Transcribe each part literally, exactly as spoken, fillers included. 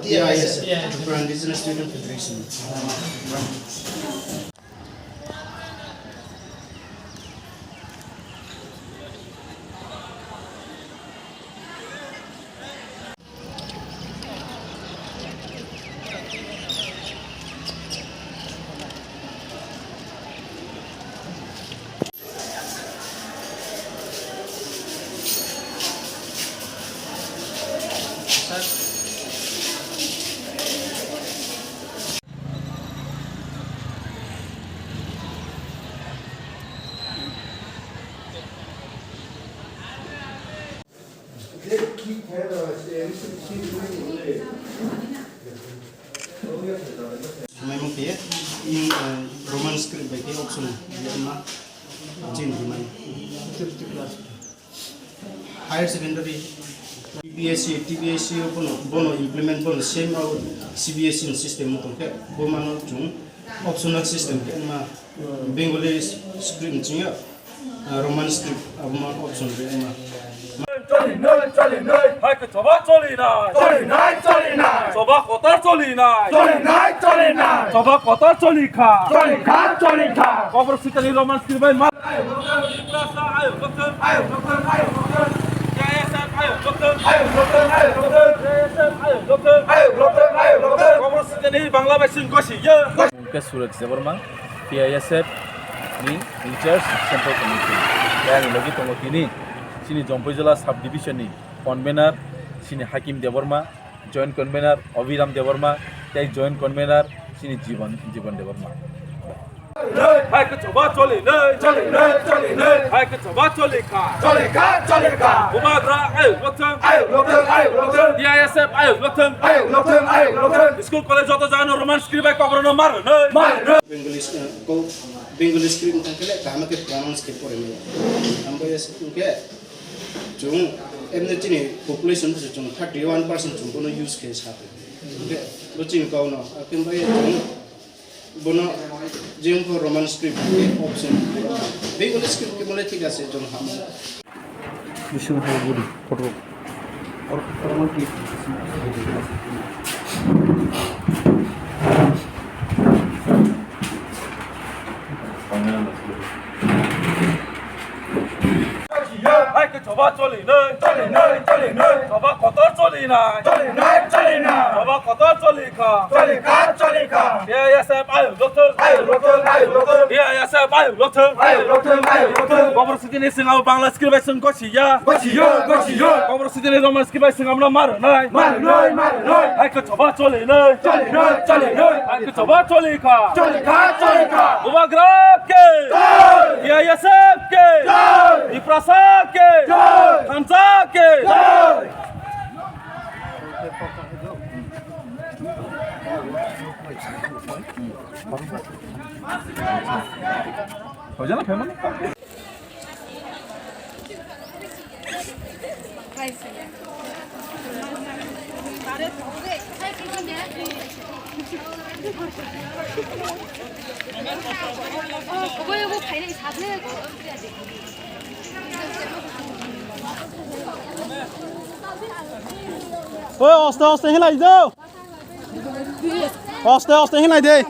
T I S F, Tripura Indigenous Student Federation. Sumai mung khe in, uh, Roman script bai khe option ma chin hwnmani. Higher secondary, T B S E, T B S E bono, bono implement bono same abo C B S E ni system wng tong khe bo mano chwng optional system khe ma Bengali script chwng ya. Ah, Roman script, abo ma option rwma. Choli nai, choli nai. Hai khe choba choli nai. Choli nai, choli nai. Choba kotor choli nai. Choli nai, choli nai. Choba kotor choli kha. Choli kha, choli kha. Kobor sitani Roman script bai ma. Ayo, doktor, ayo, doktor, ayo, doktor, ayo, doktor. K I S F, ayo, doktor. Ayo, doktor, ayo, doktor. K I S F, ayo, doktor. Ayo, doktor, ayo, doktor. Kobor sitani Bangla bai sing gosi ya. Mungke Suresh Debbarma, T I S F ni in charge Central Committee. Tei ani logi tongo tini chini Jampui Jila Sub Division ni convener chini Hakim Debbarma, joint convener Abhiram Debbarma, tei joint convener chini Jiban, Jiban Debbarma. Hai khe choba choli nai. Choli nai, choli nai. Hai khe choba choli kha. Choli kha, choli kha. Bubagra ayuk lokthang. Ayuk lokthang, ayuk lokthang. T I S F ayuk lokthang. Ayuk lokthang, ayuk lokthang. School college joto jagano Roman script bai kokrokno ma rwnai. Ma rwnai. Bengali, uh, ko-, Bengali script wngkha khe le kaham khe pronounce khe pore maya. Ambo yes wngkhe chwng emne chini population se chwng thirty one percent chwng bono use khe sa. Hwnkhe bo chini kokno, akhe bai chwng bono je wngkha Roman script khe option. Bengali script khe mole thik ase chwng hamo. Bising hai budi photo. Hai khe choba choli nai. Choli nai, choli nai. Choba kotor choli nai. Choli nai, choli nai. Choba kotor choli kha. Choli kha, choli kha. T I S F ayuk lokthang. Ayuk lokthang, ayuk lokthang. T I S F ayuk lokthang. Ayuk lokthang, ayuk lokthang. Kobor sitini singao Bangla script bai sing gosi ya. Gosi ya, gosi ya. Kobor sitini Roman script bai sing amno ma rwnai. Ma rwnai, ma rwnai. Hai khe choba choli nai. Choli nai, choli nai. Hai khe choba choli kha. Choli kha, choli kha. Bubagra ke. Jai. T I S F ke. Jai. Tiprasa ke. Jai. Thansa ke. Jai. Oi, oste oste hinlai do. Oste oste hinlai de.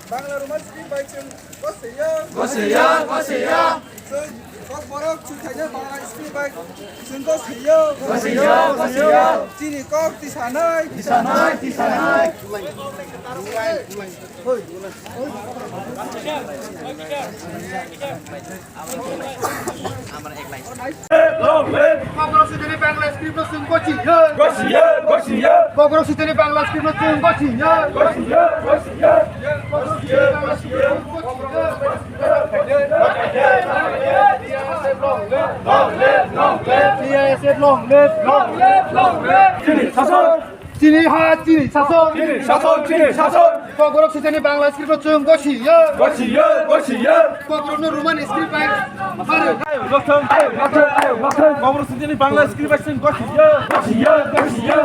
Bangla Roman script bai chwng gosaiya. Gosaiya, gosaiya. Chwng kok Borok chwthaino Bangla script bai chwng gosiyo. Gosiyo, gosiyo. Chini kok tisanai. Tisanai, tisanai. Long live! Kokborok chwthaini Bangla script no chwng gosiyo. Gosiyo, gosiyo. Kokborok chwthaini Bangla script no chwng gosiyo. Gosiyo, gosiyo. Gosiyo, gosiyo. Long live, long live. Long live, long live. Long live, long live. Chini sason. Chini ha, chini sason. Chini sason, chini sason. Kokborok chwthaini Bangla script no chwng gosiyo. Gosiyo, gosiyo. Kokborokno Roman script bai. Kokborok chwthaini Bangla script bai chwng gosiyo. Gosiyo, gosiyo. Gosiyo,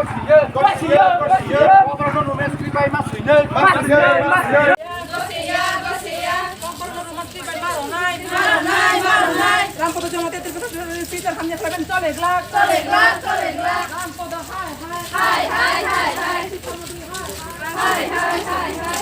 gosiyo. Gosiyo, gosiyo. Rampada Jamatia Tripura State hamya khlaibani chole glak. Chole glak, chole glak. Rampada hai, hai. Hai, hai, hai, hai. Hai, hai, hai, hai.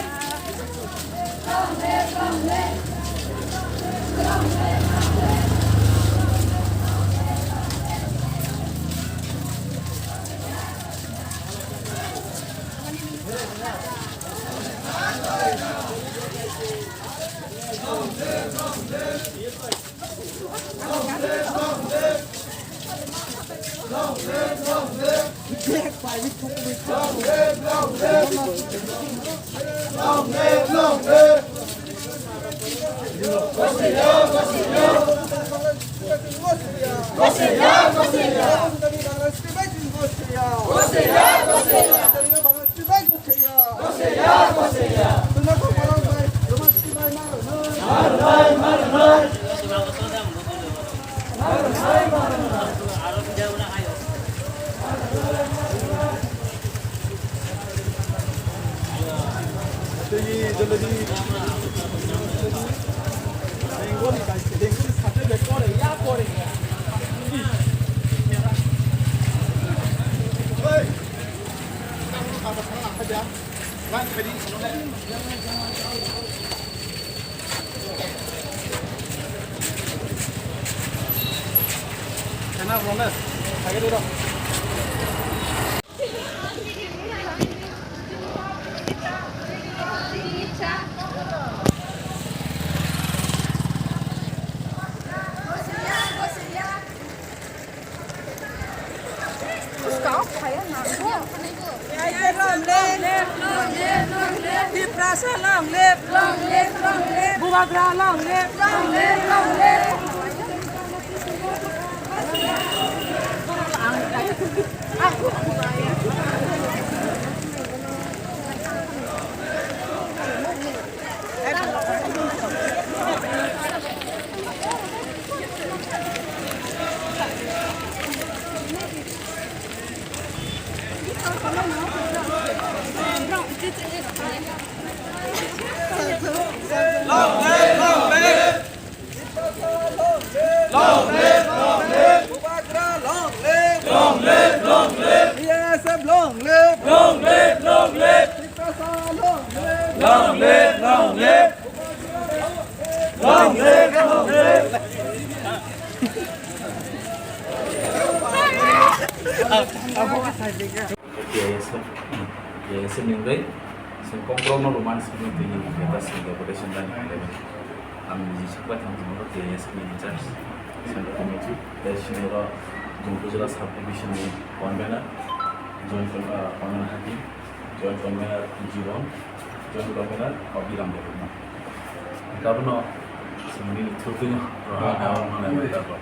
Tiprasa long live! Long live, long live! Bubagra long live! Long live, long live! Long live, long live! Long live, long live! Bubagra long live! Long live, long live! B S F long live! Long live, long live! Tiprasa long live! Long live, long live! Long live, long live! T I S F, T I S F ni wngwi chwng kokborokno Roman script-no twi nini khe ta chwng deputation dani khlaiwi. Ang niji sakbai thang tongo T I S F ni in charge, Central Committee, tei sini oro Jungpujla Sub Division ni convener, Joint Con-, ah, Convener Hakim, Joint Convener Jibon, Joint Convener Abhiram Debbarma. Hingke abono chwng nini through-no rohorna khe abo manai bai tabok.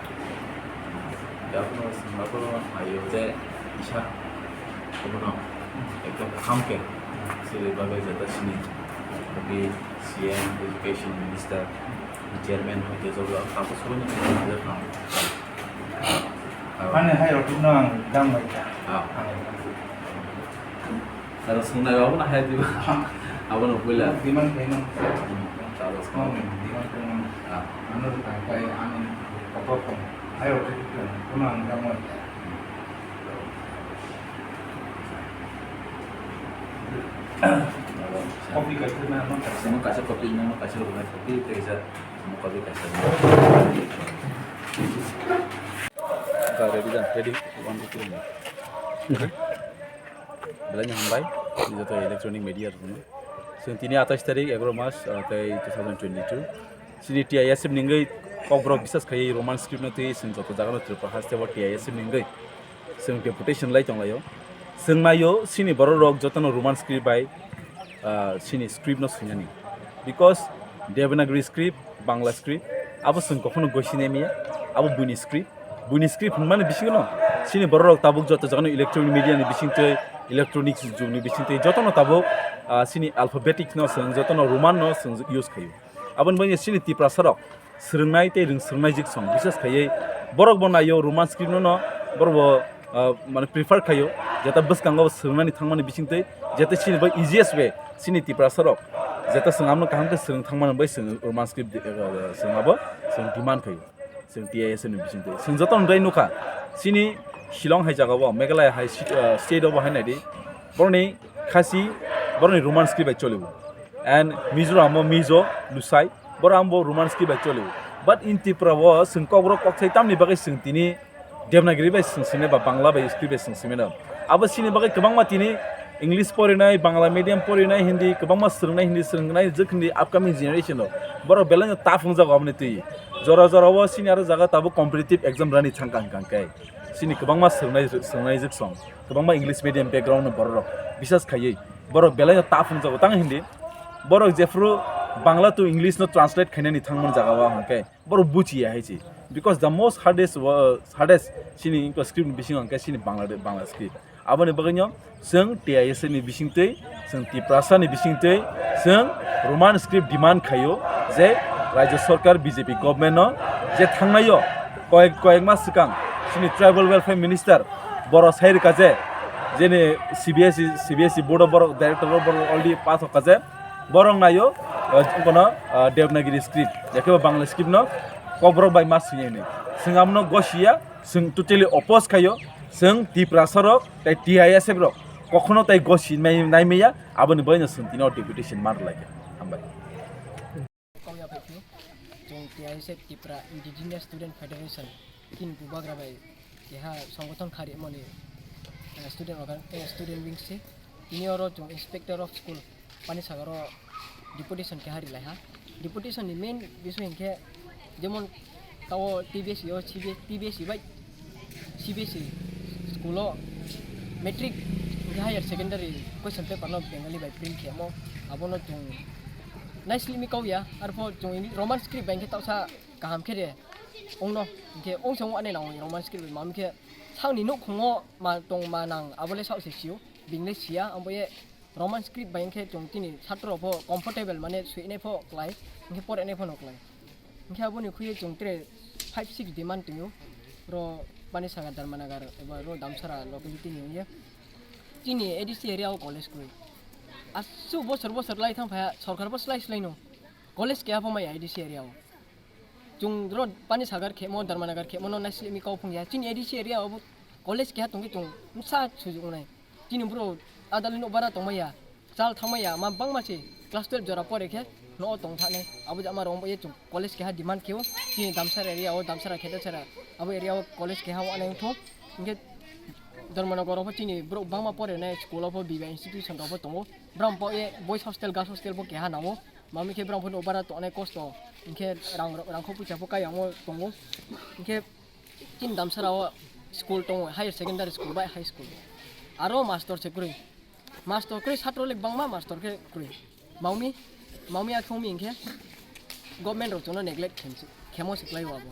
Hingke abono chwng abono ayo je kisa abono ekdom kaham khe chwlwi bagwi jata sini abo C M, Education Minister, Chairman hai khe joto abo soino kaham. Ani hai rok no ang dam bai kha. Ah. Ang Chalo swngnai abono hai diba? Abono puila. Demand khainang. Hmm, chalo swngnai. Demand khainang. Ah. Ano ta kai ani kotor kong. Ayo, kono ang kamo. Copy kaisa na, no kaisa. Mo kaisa copy, mo kaisa rwgwnai copy, tei kaisa mo copy kaisa. Ka ready jan, ready, one, two, three. Belai no hambai, joto electronic media rokno. Chwng tini atais tarik, egaroh mas, ah, tei two thousand twenty-two. Chini T I S F ni wngwi kokborok bisas khaiwi Roman script no twi chwng joto jagano Tripura haste bo T I S F ni wngwi chwng deputation lai tonglaio. Chwng naio, chini borok rok jotono Roman script bai, ah, chini script no swinani. Because Devanagari script, Bangla script, abo chwng kokhono gosi nai maya, abo buini script. Buini script hwnmani bisingo no chini borok rok tabuk joto jagano electronic media ni bisingtwi, electronic jug ni bisingtwi jotono tabuk, ah, chini alphabetic no chwng jotono Roman no chwng use khaio. Aboni bagwi chini Tiprasa rok swrwngnai tei rwng swrwngnai jik song, bises khaiwi borok bo naio Roman script no, no borok bo, ah, mane prefer khaio, jeta bwskango swrwngnani thangmani bisingtwi, jeta chini bai easiest way chini Tiprasa rok jeta chwng amno kaham khe swrwng thangmani bai chwng Roman script, ah, chwng abo chwng demand khaio. Chwng T I S F ni bisingtwi. Chwng joto nwngwi nukha. Chini Shillong hai jagao, Meghalaya hai sit-, uh, state o bo hai naidi. Boroni Khasi, boroni Roman script bai cholibo. And Mizoram o Mizo, Lusai, boro ambo Roman script bai cholibo. But in Tripura o chwng kokborok kokthai tamni bagwi chwng tini Devanagari bai chwng simai ba Bangla bai script bai chwng simai no. Abo chini bagwi kwbangma tini English porinai, Bangla medium porinai, Hindi kwbangma swrwngnai, Hindi swrwngnai, jwk Hindi upcoming generation rok. Borok belai no tough wngjago aboni twi. Jora jora o chini aro jaga tabuk competitive exam rani thangka hwnkha hwnkhe. Chini kwbangma swrwngnai, swrwngnai jwk song. Kwbangma English medium background ni borok rok. Bisas khaiwi. Borok belai no tough wngjago tang Hindi. Borok jephru Bangla to English no translate khainani thangmani jaga o hwnkhe. Borok buchiya hai se. Because the most hardest, uh, hardest chini script ni bisingo hwnkhe chini Bangla, Bangla script. Aboni bagwino chwng T I S F ni bisingtwi chwng Tiprasa ni bisingtwi chwng Roman script demand khaio je Rajya Sarkar B J P government no je thangnaio koyek, koyek mas swkang chini Tribal Welfare Minister borok sai rwkha je jeni C B S E, C B S E board o borok director o borok already pass wngkha je borok naio, uh, kono, uh, Devanagari script yakhe bo Bangla script no kokborok bai ma swinai hinwi. Chwng abono gosiya, chwng totally oppose khaio, chwng Tiprasa rok tei T I S F rok kokhono tei gosi nai-, naimaya, aboni bagwino chwng tini o deputation ma rwlaikha. Hambai. Kok ya phai phai, chwng T I S F Tripura Indigenous Student Federation, chini bubagra bai keha songgothon kharwi mani, eh, student organ-, eh, student wing se. Tini oro chwng Inspector of School, Panisagar o deputation keha rilai ha. Deputation ni main bising hinkhe jemon tao T B S E o, C B S, T B S E bai C B S E school o matric hinkhe higher secondary question paper no Bengali bai print khemo, abono chwng naisli mi kau ya, arpho chwng Roman script bai hinkhe tausa kaham khe de ongno, hinkhe ongsa ong ane nang Roman script bai, mam khe sakni nukhungo ma tong ma nang, abole sak se sio, bini le sia, ambo ye Roman script bai hinkhe chwng chini satro pho comfortable mane suinai pho klai, hinkhe porenai pho no klai. Hinkhe aboni khuye chwng tere five six demand tongyo, ro Panisagar, Dharmanagar eba ro Damsara locality ni ye. Chini A D C area o college kwrwi. Aswk bosor bosor lai thang phaya, sorkar bo slai slai no. College keha pho maya A D C area o. Chwng ro Panisagar khemo, Dharmanagar khemo no naisli mi kau phung ya. Chini A D C area o bo college keha tongwi chwng msa sujuk nai. Chini bro adalni no bara tongmaya, chal thangmaya, ma bangma se class twelve jora pore khe no tong thane. Abo jama rong ye chwng college keha demand kheo. Chini Damsara area o, Damsara Khedasara abo area o college keha wane thung. Hinkhe Dharmanagar o pho chini bro bangma pore nai school o pho biba institution rok pho tongo. Bram pho ye boys hostel, girls hostel pho keha nango. Mami khe bram pho no bara tongnai kosto. Hinkhe rang, rangkho puisa pho kayamo tongo. Hinkhe chini Damsara o school tongo, higher secondary school bai high school. Aro master se kwrwi. Master kwrwi satro le bangma master khe kwrwi. Maumi, maumi akhongmi hinkhe government rok chwngno neglect khem-, khemo se kwlai o abo.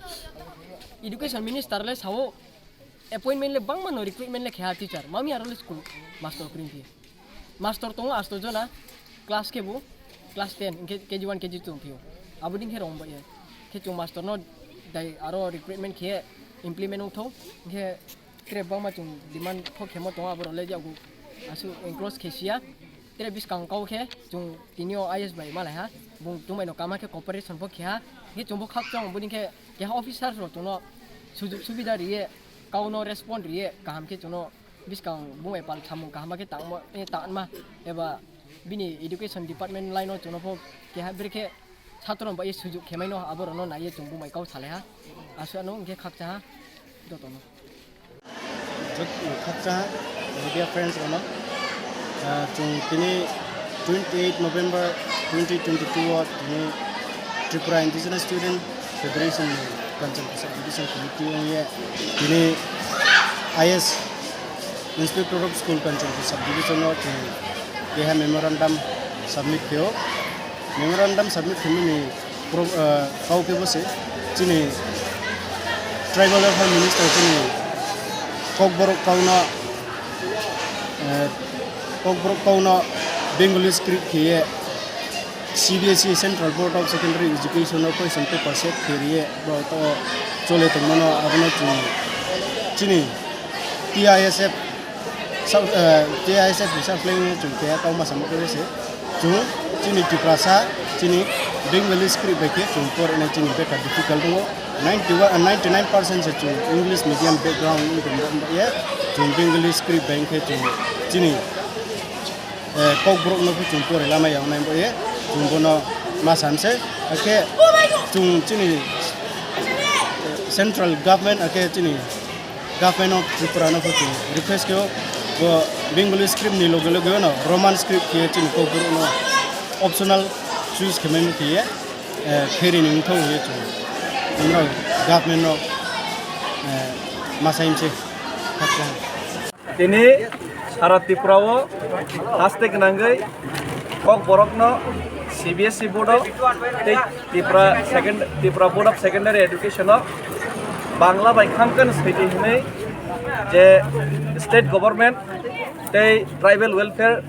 Education minister le sao appointment le bangma no recruitment le kheha teacher. Maumi aro le school master kwrwi hinkhe. Master tongo asto jona, class khe bo class ten, hinkhe K G one, K G two tongphio. Abo din khe rong bai khe chwng master no dai aro recruitment khe implement wngthok, hinkhe tere bangma chwng demand kho khemo tongo, aborok le yago aswk encroach khe sia. Tere bwskang kau khe chwng tini o I S bai malai ha, bung chwng bai no kama khe cooperation bo khe ha, hinkhe chwng bo khakchang bo din khe keha officer rok chwngno sujuk subida riye, kau no respond riye, kaham khe chwngno bwskang bung bai pal samung kaham khe tangma, eh, tangma eba Bini education department line o chwngno pho keha brekhe satro bai sujuk khemaino aborokno naiye chwng bumai kau salaiha. Aswk ano hwnkhe khakchaha jotono. Jot-, khakchaha media friends rokno, ah, chwng tini twenty eight November twenty twenty two o tini Tripura Indigenous Student Federation ni Kanchanpur Sub Division Committee wngye tini I S Inspector of School Kanchanpur Sub Division o chwng keha memorandum submit khe o. Memorandum submit khaimani pro-, ah, kau khe bo se chini Tribal Welfare Minister chini Kokborok kauno, eh, Kokborok kauno Bengali script khe ye C B S E, Central Board of Secondary Education o question paper set khe riye bo to chole tongmano abono chwng chini T I S F sub-, eh, T I S F ni sub-, chwng keha kau masa mokhe se chwng chini Tiprasa chini Bengali script bai khe chwng por ene chini beka difficult tongo. Ninety one, ninety nine percent se chwng English medium background wng tongma ye chwng Bengali script bai khe chwng chini eh, Kokborok no chwng pore lama yang nai bo ye chwng bono ma san se. Akhe chwng chini, eh, central government akhe chini government of Tripura no chwng request khe o bo Bengali script ni loge loge no Roman script khe chini Kokborok no optional choice khe mai khe ye, eh, khe ri ni wngthok ye chwng. Amra government no, eh, ma sai se. Tini sara Tripura o haste gwnangwi Kokborokno C B S E board o tei Tripura second, Tripura Board of Secondary Education o Bangla bai khamkhe swidi hwnwi je state government tei tribal welfare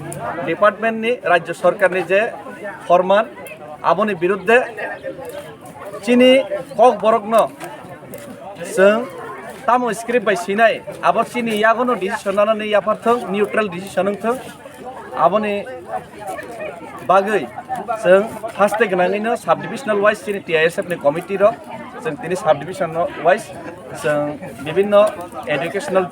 department ni, rajya sarkar ni je forman, aboni birudde chini Kokborokno chwng tamo script bai sinai, abo chini yagono decision nanani yapharthwng, neutral decision wngthwng. Aboni bagwi chwng haste gwnangwino sub divisional wise chini T I S F ni committee rok chwng tini sub division wise chwng bibinno educational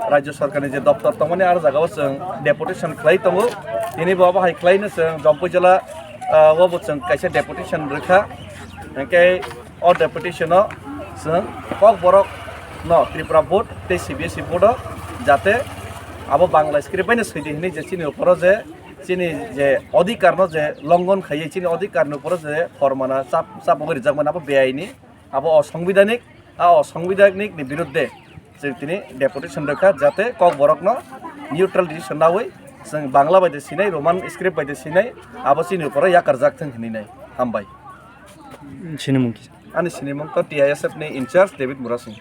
rajya sarkar ni je doptor tongmani aro jagao chwng deputation khlai tongo. Tini bo abo hai khlaino chwng Jampui jila, ah, o bo chwng kaisa deputation rwkha. Hwnkhe o deputation o chwng Kokborok no Tripura board tei C B S E board o jate abo Bangla script bai no swidi hwnwi je chini uporo je chini je odhikar no je longon khaiwi chini odhikar ni uporo je formana chap, chapmung rijak mani abo beaini, abo osongbidhanik, a osongbidhanik ni birudde chwng tini deputation rwkha jate Kokborokno neutral decision nawi chwng Bangla bai de sinai, Roman script bai de sinai, abo chini uporo yakarjak thwng hwnwi nai. Hambai. Sinimung kisa. Ani sinimung to T I S F ni in charge David Murasing.